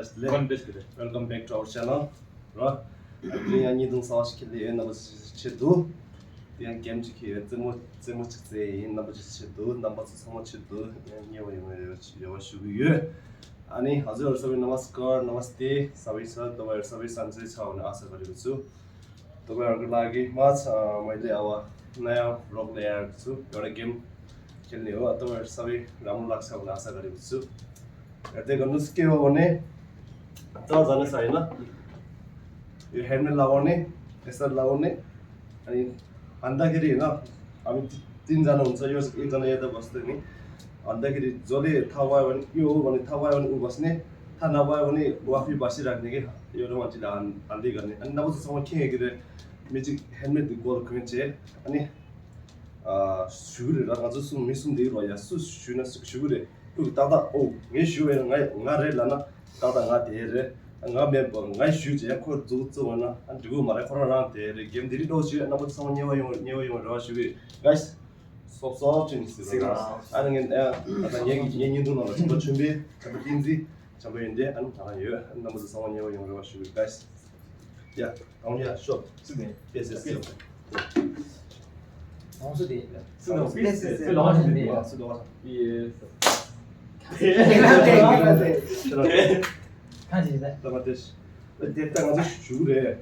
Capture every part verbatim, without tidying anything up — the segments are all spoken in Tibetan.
Welcome back to our channel. ར། དེ་ཡང་ཉིན་དུང་གསར་བ་ཞིག་ཁྱེར་ལེ་ཡོད། རྣམ་པ་ཚོའི་ཆེད་དུ། དེ་ཡང་གེམ་ཅིག་ཁྱེར་ཡོད། རྩེད་མོ་རྩེད་མོ་ཅིག་རྩེ་ཡིན། རྣམ་པ་ཚོའི་ཆེད་དུ། རྣམ་པ་ཚོ་ཚང་མ་ཆེད་དུ་ཉེ་བ་ཡོང་བའི་རེ་བ་ཞུ་གི་ཡོད། ཨ་ནི་ཨ་ཟོ་ར་ས་བའི་ནམ་སྐར་ནམ་སྟེ་ས་བའི་ས་ཏོ་བའི་ས་བའི་ས་འཛོལ་ཚ་བ་ནི་ཨ་ས་ག་རི་བུ་ཚུ། ཏོ་བའི་རང་གི་ལག་གི་མ་ཚ་མ་ལེ་ཨ་བ་ན་ཡང་རོག་ལེ་ཡར་ཚུ་ཡོ་ར་གེམ་ཁྱེར་ནི་ཡོད། ཏོ་བའི་ས་བའི་ར་མོ་ལག་ས་བ་ནི་ཨ་ས་ག་རི་བུ་ཚུ། ཡ་དེ་ག་ནུ་སྐེ་བ་བ་ནི། ཙང་ཙང་ནི་ས་ཡིན་ན། ཡོ་ཧེལ་མེ་ལ་བ་ནི། ཨེ་ས་ལ་བ་ནི། ཨ་ནི། ཨན་ད་ཁི་རི་ཡིན་ན། ཨ་མི་ཏིན་ཙང་ནི་འོན་ཚ་ཡོ་ཨེ་ཙང་ནི་ཡ་ད་བ་སྟེ་ནི། ཨན་ད་ཁི་རི་ཛོ་ལི་ཐ་བ་བ་ནི་ཡོ་བ་ནི་ཐ་བ་བ་ནི་ཨུ་བ་སི་ནི། ཐ་ན་བ་བ་ནི་ཝ་ཧྥི་བ་ཤི་ར་ནི་གི་ཡོ་ར་མ་ཅི་ལ་ཨན་ཨན་དི་ག་ནི། ཨ་ནི་ན་བ་ཚ་ཚང་མ་ཁེ་གི་རེ། མི་ཅིག་ཧེལ་མེ་ཏི་གོལ་གོན་ཅེ། ཨ་ནི། ཨ་ཞུ་གི་རེད་ར། ང་ཚོ་གསུམ་མི་གསུམ་དེ་རོ་ཡ་སུ་ཞུ་ན་ཞུ་གི་རེད། ལུག་ཏག་ཏག་ཨོ་ངས་ཞུ་བས་ང་ང་རེད་ལ་ན་ཏག་ཏག་ང་དེ་རེད། ང་མེད་པ་ང་ཞུ་བྱས་ཁོ་རྫུ་བཙུགས་པ་ན་ཨ་འགྲིག་གི་མ་རེད། ཁོ་རང་རང་དེ་རེད། གེམ་དེ་རིགས་ལོག་ཞུ་རྣམ་པ་ཚང་མ་ཉེ་བ་ཡོང་ཉེ་བ་ཡོང་རེ་བ་ཞུ་གི་ག་སོབ་སོབ་ཅིག་ནི་ཟེར་ར། ཨ་ནི་ངས་ཨ་ད་ངས་ངས་བརྙན་ཐུང་ནང་ལ་ཆེན་པོ་ཆུན་པོའི་ཆེན་པོ་ཡིན་ཏེ་ཨ་ནི་ད་རང་ཡོད། ཨ་ནི་རྣམ་པ་ཚོ་ཚང་མ་ཉེ་བ་ཡོང་རེ་བ་ཞུ་གི་ག་ཡ། ཨང་ཡ་ཤོ། སུ་ནས། ཡེ་སི་ཡེ་སི། ལོངས་སུ་དེ། སུ་ནས། སུ་ལོངས་སུ་དེ། སུ་ལོངས་སུ། ཡེ་སི། ཁ་ཅིག་རེད། ལ་མ་དེ། དེ་ལྟ་ང་ཚོ་ཞུ་རེད།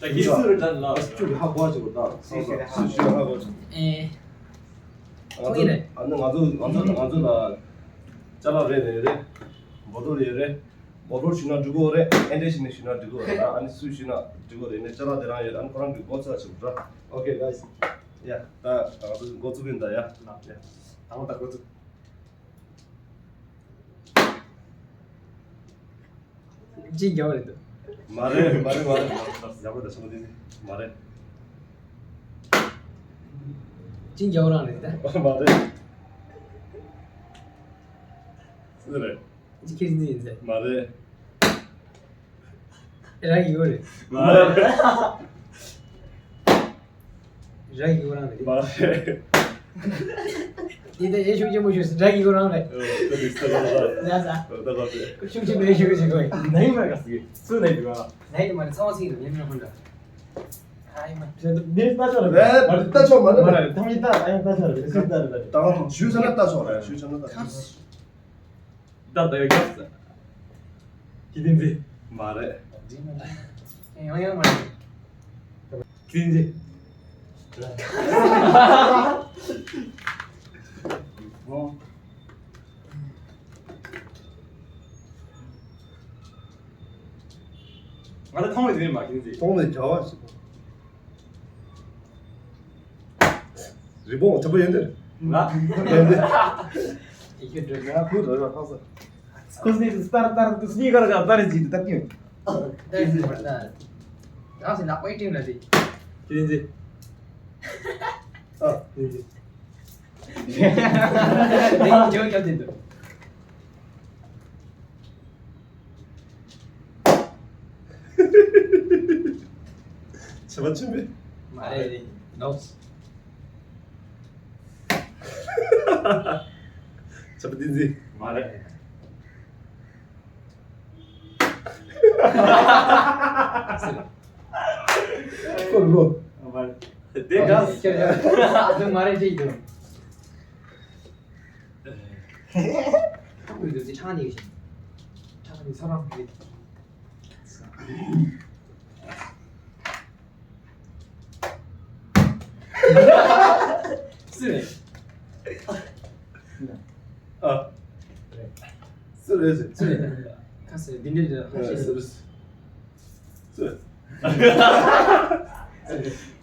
ད་ཡིན་སུ་རེད་ད་ལ། སུ་ཧ་གོ་ཅིག་ད། སུ་ཞུ་ཧ་གོ་ཅིག་ཨེ། ཁོང་ཡིན་རེད། ཨ་ནི་ང་ཚོ་ང་ཚོ་ང་ཚོ་ལ་ཅ་ལག་རེད་རེད་རེད། བོ་ཏོལ་རེད་རེད། མོ་ཊ་ཞུ་ན་འགྲིག་གོ་རེད། ཨེ་འདྲས་ཞིག་ནས་ཞུ་ན་འགྲིག་གོ་རེད། ཨ་ནི་སུས་ཞུ་ན་འགྲིག་གོ་རེད། ནས་ཅ་ལག་དེ་རང་ཡོད། ཨ་ནི་ཁོ་རང་གི་འགོ་ཚུགས་ཆེ་བ། Okay guys. ཡ་ད་ང་ཚོ་འགོ་ཚུགས་ཡིན་ད་ཡ། ཡ་ད་ང་ད་འགོ་ཚུགས། ཅི་རྒྱག་རེད་འདུག་མ་རེད་མ་རེད་མ་རེད། ཡག་པོ་ད་ཆོག་དེ་ནི་མ་རེད། ཅི་རྒྱག་རང་རེད་ད། མ་རེད། སུ་རེད། ཁྱེད་ཀྱི་ཡིན་ཟེར། མ་རེད། ར་ཡི་གོ་རེད། མ་རེད། ར་ཡི་གོ་རང་རེད། མ་རེད། དེ་ལྟ་ཡེ་ཤུགས་ཆེན་པོ་ཞུ་ར་ཡི་གོ་རང་རེད། ཨོ་ད་དེ་སྟ་གོ་ད། ཡ་ས། ད་གོ་དེ། ཤུགས་ཆེན་པོ་ཡེ་ཤུགས་ཆེན་པོ་ཡིན། ནའི་མ་ག་སི་སུ་ནའི་དུ་ཨ། ནའི་དུ་མ་ནི་ཚང་མ་ཚིག་དུ་ཉན་མི་ཧོན་ད། ཨ་ཡི་མ། དེ་ནས་ལྟ་ཆོག་རེད། ཨེ་ད་ཆོག་མ་རེད། མ་རེད། ཐ་མི་ད་ཨ་ཡང་ལྟ་ཆོག་རེད། སུ་ལྟ་རེད། ད་ཞུ་ས་ན་ལྟ་ཆོག་རེད། ཞུ་ཆ་ན་ལྟ་ཆོག་རེད། ད་ད་ཡོད་ཀྱང་ཟེར། ཁྱི་དེ་འཛི། མ་རེད། ཡང་ཡང་མ་རེད། ཁྱི་དེ་འཛི། ང་ད་མཐོང་བའི་དེ་མ་ཁྱི་དེ་འཛི། མཐོང་བའི་བྱ་བ་ཞིག་རི་བོང་དྲག་པོ་ཡོད་འདིར། ང་། ཡོད་འདིར། ཡི་གེ་འདྲ། ང་ཁུ་ར་ར་ཁ་ས། ཁུ་སི་ནི་སི་ཏར་ཏར་དུ་སི་ནི་ཀར་ག་ཏར་ཇི་ཏར་ཀྱི། ཏར་ཇི་ཏར་ཏར། ང་སི་ལག་པའི་ཏིང་ལ་ཏི། ཏིང་ཏི། ཨ་ཏིང་ཏི། ཏིང་ཇོ་ཀྱ་ཏིང་ཏི། བྱ་བ་ཆེན་པོས། མ་རེད་རེད། ནོག་བྱ་བ་བསྟན་འཛིན། མ་རེད། ཁོ་ལོ། མ་རེད། དེ་ག་ཁྱེད་ཁྱེད་མ་རེད་ཅིག་འདུག་ཁོ་ལོ་དེ་ཁྲག་ནི་ཁྲག་ནི་ས་རང་རེད། སུ་རེད། ཨ། སུ་རེད་ཟེར། སུ་རེད། ཁ་སེ་འདི་འདྲ་རེད། ཨ་སུ་རེད། སུ་རེད།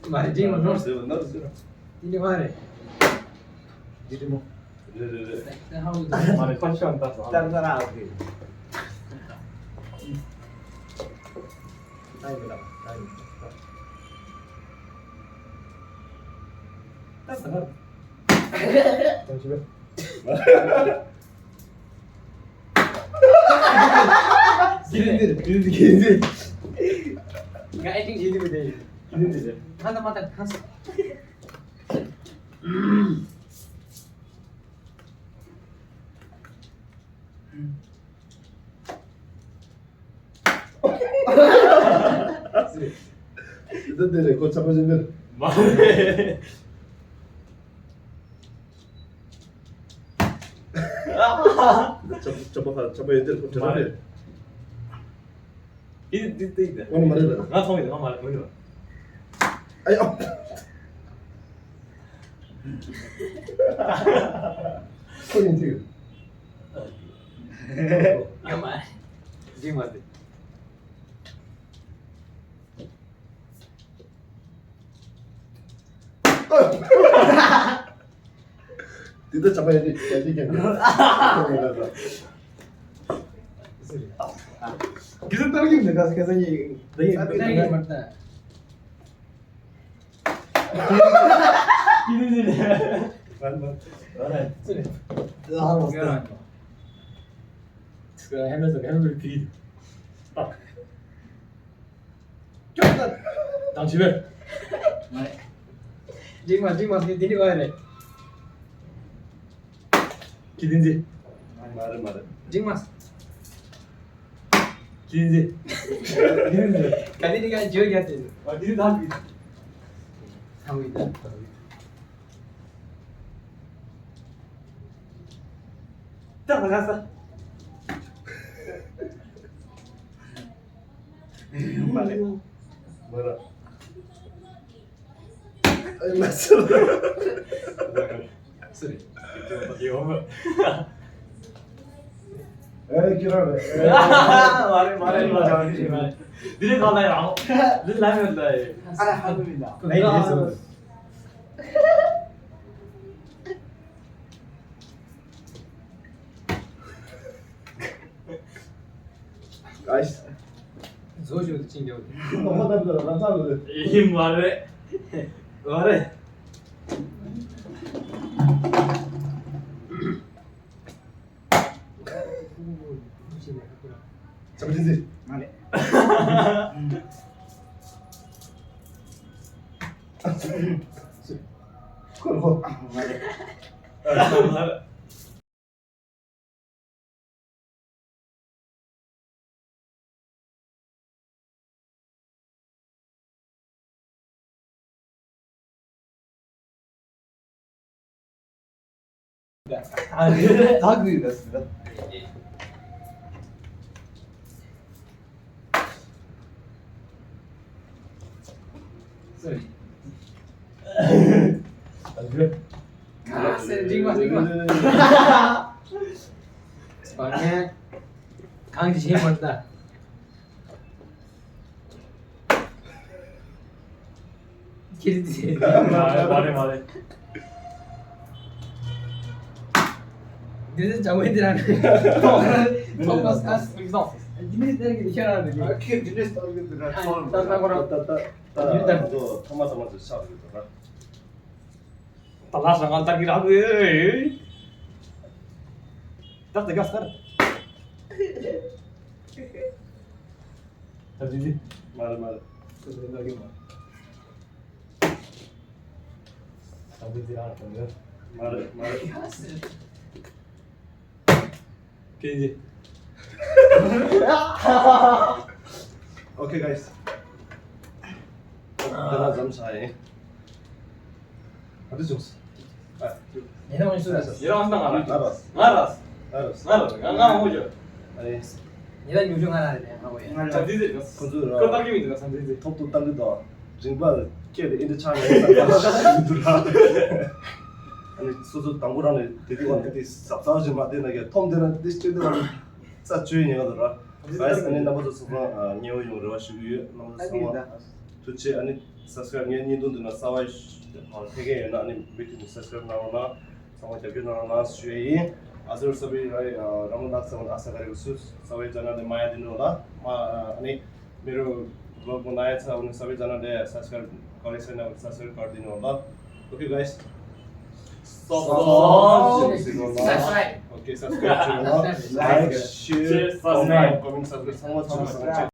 མ་རེད། འདི་མ་ནོར་ཟེར་བ་ནོར་ཟེར། འདི་འདྲ་མ་རེད། འདི་འདྲ་མོ། རེད་རེད་རེད། ད་ཧ་གོ་འདུག་མ་རེད། ཁ་ཤས་ད་སོང་། ད་ད་ར་ཨ་གི། ད་ཡིན་མི་ད། ད་ཡིན་མི་ད། ད་ད་ད། ད་ཅི་བས། ང་ཨེག་ཊིང་བྱེད་དུས་དེ་ཡིན། ད་ད་མ་ད་ཁ་སོང་། ད་དེ་རེད་ཁོ་ཆགས་པ་ཞིག་མེད། མ་རེད། ཆགས་ཆགས་པ་ཁ་ཆགས་པ་ཡོད་དེ་ཁོ་དྲན་རེད། འདི་འདི་འདི་འདི། ང་མ་རེད་ལ། ང་མཐོང་ཡོད་ང་མ་རེད་མ་རེད། ཨ་ཡ། ཁོ་ཡིན་ཚིག་ཡ་མ་རེད། འཇིགས་མ་རེད། འདི་ལྟ་བྱ་བ་ཡིན་ཏེ་ཡ་ཏི་ཀྱང་། གི་སུ་ཏར་གི་མི་ག་སྐད་ས་ཡི་ད་ཡི་ད་ཡི་མ་ད། ཡི་ནི་ནི་ནི། ཧེ་མེ་ཧེ་མེ་ཕི། དང་ཆི་བེ། འཇིགས་མ་འཇིགས་མ་ཟེར་དེ་འདྲི་བ་རེད། ཁྱི་དིན་ཙི། མ་རེད་མ་རེད། འཇིགས་མ། ཁྱི་དིན་ཙི། ཁྱི་དིན་ཙི། ག་དེ་འདྲི་ག་བརྗོད་རྒྱག་དེ། ཨ་དེ་ཐང་གི། ཐང་གི་ད། ད་ག་ས། མ་རེད། མ་རེད། ཨེ་མ་སུ། སུ་རེད། ཡོང་མ། ཨེ་ཁྱེད་རང་རེད། མ་རེད་མ་རེད་མ་རེད། འདི་རེད་གང་ལ་ཡང་། འདི་ལ་ཡོད་ལ་ཡོད། ཨ་ལ་ཧ་གོ་མིན་ད། ལ་ཡོད་སོ། Guys. བཟོ་ཞོ་དེ་ཅིང་རྒྱབ། ཨོ་མ་ད་ད་ད་ད་ད། ཡིན་མ་རེད། མ་རེད། ཆབ་ཏི་ཟི། མ་རེད། ཁོ་ཁོ། མ་རེད། ད་གི་ཡོད་ཟེར། སོ་རི། ཨ་ཟེར་འགྲིག་མ་འགྲིག་མ། སྤང་ངན། གང་ཞིག་མ་ལྟ། ཁྱེད་ཚོས། མ་རེད་མ་རེད་མ་རེད། འདི་ཚོ་ཇ་མའི་འདི་རང་རེད། ཐོག་མ་སྐར་སུ་རིག་སོང་། འདི་མི་ལྟར་གྱི་ཁྱེད་རང་རེད། ཨ་ཁྱེད་འདི་འདྲས་སྟོན་གྱི་འདུག་ན། ད་ད་ཁོ་རང་ད་ད་ད་ད་ང་ཚོ་ཐོག་མ་ཐོག་མ་ཚོ་ཆགས་ཡོད་ད་ད། ད་ལ་ས་ང་ལྟར་གྱི་རང་རེད། ད་ད་ག་སར། ད་འདི་འདི། མ་རེད་མ་རེད། ད་འདི་འདི་རང་དང་འདི། མ་རེད་མ་རེད། ཀེ་ཇི། Okay guys. ད་ལ་ཙམ་ཆགས་ཡིན། ཨ་དེ་བྱུང་སོང་། ཨ། ཉེ་རང་ངོ་སུ་ར། ཉེ་རང་ང་ང་ར། ང་ར། ང་ར། ང་ར། ང་ང་ངོ་ཅོ། ཨ་ནི། ཉེ་རང་ཉུ་ཅོ་ང་ར་རེད་ང་ངོ་ཡ། ང་ར། ད་འདི་ཟེར་ག་ཁོ་ཚོས་ར། ཁོ་བཏང་གི་མི་འདུག་ག་ས་འདི་ཟེར། ཐོབ་ཐོབ་བཏང་གི་འདུག་རིང་པ་སྐད་དེ་ཨིན་དྲ་ཆགས་ནས་ས་ཁ་ཤ་ཤ་མི་འདུག་ར། ཨ་ནི་སོ་སོ་དང་པོ་རང་ནས་དེ་དུས་བ་འདི་དེ་ཟབ་ཟབ་ཞིག་མ་བསྟན་ན་གི་ཐོམ་དེ་ར་འདི་སྐྱོ་དེ་ར་རྩ་བཅོས་ཉེ་ག་འདུག་ར། Guys ཨ་ནི་རྣམ་པ་ཚོ་ཚང་མ་མཉེས་པོ་ཡོང་རེ་བ་ཞུ་གི་ཡོད། རྣམ་པ་ཚོ་ཚང་མ། ཐུགས་རྗེ་ཆེ། ཨ་ནི་subscribe ངའི་བརྙན་ཐུང་འདི་ན་གསར་པ་ཕེབས་མཁན་ཡོད་ན་ཨ་ནི་མུ་མཐུད་ནས་subscribe གནང་རོགས་གནང་། ཚང་མ་རྒྱབ་སྐྱོར་གནང་རོགས་གནང་ཞུ་ཡ་ཡིན། ཨ་ཟུར་ས་བི་ར་ར་མོ་ནག་ས་བ་ཨ་ས་ག་རེ་གི་སུ་ས་བི་ཅ་ན་ནི་མ་ཡ་དི་ནོ་ལ་མ་ཨ་ནི་མི་རུ་vlog མོ་ན་ཡ་ཚ་བ་ནི་ས་བི་ཅ་ན་ནི་subscribe ག་རེ་ས་ན་subscribe ག་རེ་དི་ནོ་ལ། Okay guys. Subscribe. Okay, subscribe to the like, share, comment, comment, subscribe. ཚང་མ་ཚང་མ་ཚང་མ།